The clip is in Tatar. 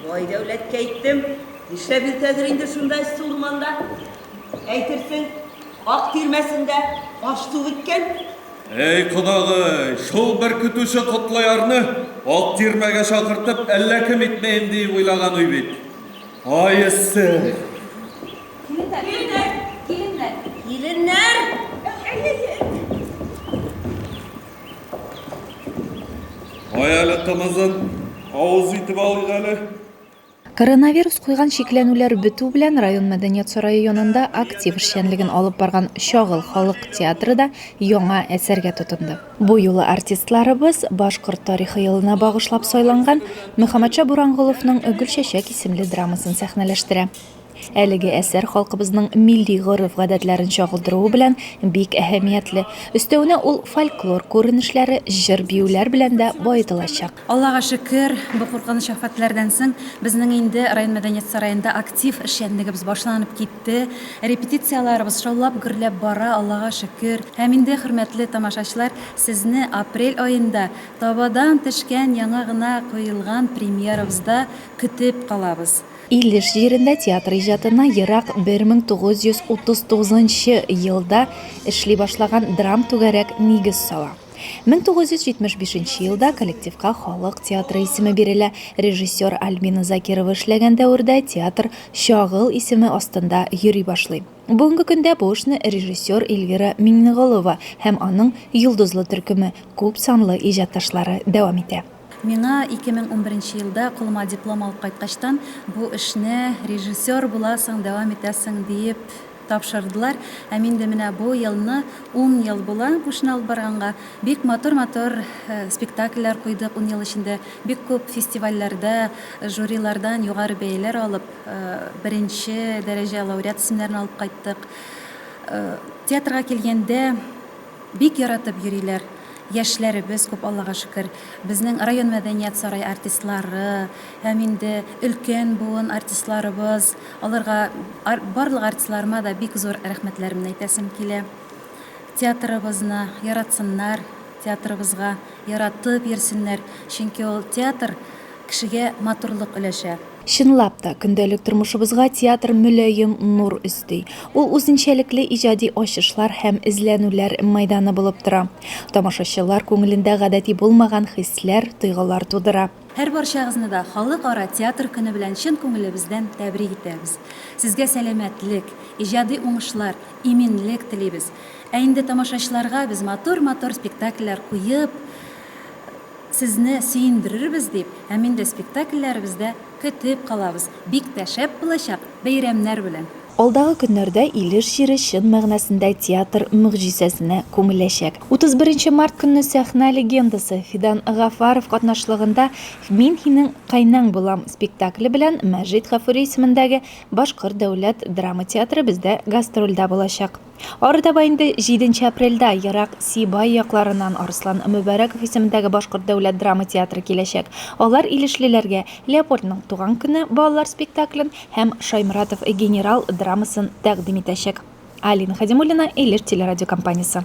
Бай дәүләткә әйттем, нишләп иртәдер инде шунда эссе урманда? Әйтерсең, ак тирмәсендә аш-су беткән. Әй, кодагый, шул бер көтүче Котлыярны ак тирмәгә чакыртып, әллә кем итмәем диеп уйлаган уй бит. Ай, эссе! Киленнәр! Киленнәр! Киленнәр! Киленнәр! Кай әле кымызын, авыз итеп алыйк әле. Коронавирус куйган чикләнүләр бетү белән район мәдәният сарае янында актив эшчәнлеген алып барган Чагыл халык театры да яңа әсәргә тотынды. Бу юлы артистларыбыз башкорт тарихы елына багышлап сайланган Мөхәммәтша Буранголовның Гөлчәчәк исемле драмасын сәхнәләштерә. Әлеге әсәр халкыбызның милли гореф-гадәтләрен чагылдыруы белән бик әһәмиятле. Өстәвенә ул фольклор күренешләре, җыр-биюләр белән дә баетылачак. Аллага шөкер, бу куркыныч афәтләрдән соң безнең инде район мәдәният сараенда актив эшчәнлегебез башланып китте. Репетицияләребез шаулап-гөрләп бара, Аллага шөкер. Һәм инде, хөрмәтле тамашачылар, сезне апрель аенда табадан төшкән яңа гына куелган премьерабызда көтеп калабыз. Илеш җирендә театр иҗатына ерак 1939 нчы елда эшли башлаган драмтүгәрәк нигез сала. 1975 нче елда коллективка халык театры исеме бирелә. Режиссер Альбина Закирова эшләгән дәвердә театр Чагыл исеме астында йөри башлый. Бүгенге көндә бу эшне режиссер Эльвира Миңнеголова һәм аның йолдызлы төркеме, күпсанлы иҗатташлары дәвам итә. Миңа 2011 нче елда кулыма диплом алып кайткачтан, бу эшне режиссер буласың, дәвам итәсең диеп тапшырдылар. Һәм инде менә бу елны ун ел була бу эшне алып барганга. Бик матур-матур спектакльләр куйдык ун ел эчендә. Бик күп фестивальләрдә жюрилардан югары бәяләр алып, беренче дәрәҗә лауреат исемнәрен алып кайттык. Театрга килгәндә, Бик яратып йөриләр. Яшьләребез күп, Аллага шөкер. Безнең район мәдәният сарае артистлары һәм инде өлкән буын артистларыбыз, аларга, барлык артистларыма да бик зур рәхмәтләремне әйтәсем килә. Театрыбызны яратсыннар, театрыбызга яратып йөрсеннәр, чөнки ул театр кешегә матурлык өләшә. Чынлап та, көндәлек тормышыбызга театр мөлаем нур өсти. Ул үзенчәлекле иҗади ачышлар һәм эзләнүләр мәйданы булып тора. Тамашачылар күңелендә гадәти булмаган хисләр, тойгылар тудыра. Һәрбарчагызны да Халыкара театр көне белән чын күңелебездән тәбрик итәбез. Сезгә сәламәтлек, иҗади уңышлар, иминлек телибез. Ә инде тамашачыларга без матур-матур спектакльләр куеп, Сезне сөендерербез дип һәм инде спектакльләребездә көтеп калабыз. Бик тә шәп булачак, бәйрәмнәр белән! Алдагы көннәрдә Илеш җире чын мәгънәсендә театр могҗизәсенә күмеләчәк. 31 нче март көнне сәхнә легендасы Фидан Гафаров катнашлыгында Мин һинең кайнәң булам спектакле белән Мәҗит Гафури исемендәге Башкорт дәүләт драма театры бездә гастрольдә булачак. Арытаба инде җиденче апрельдә ерак Сибай якларыннан Арслан Мөбәрәков исемендәге Башкорт дәүләт драма театры киләчәк. Алар илешлеләргә Леопольдның туган көне балалар спектаклен һәм Шайморатов генерал драмасын тәкъдим итәчәк. Алина Хадимуллина, Илеш телерадиокомпаниясе.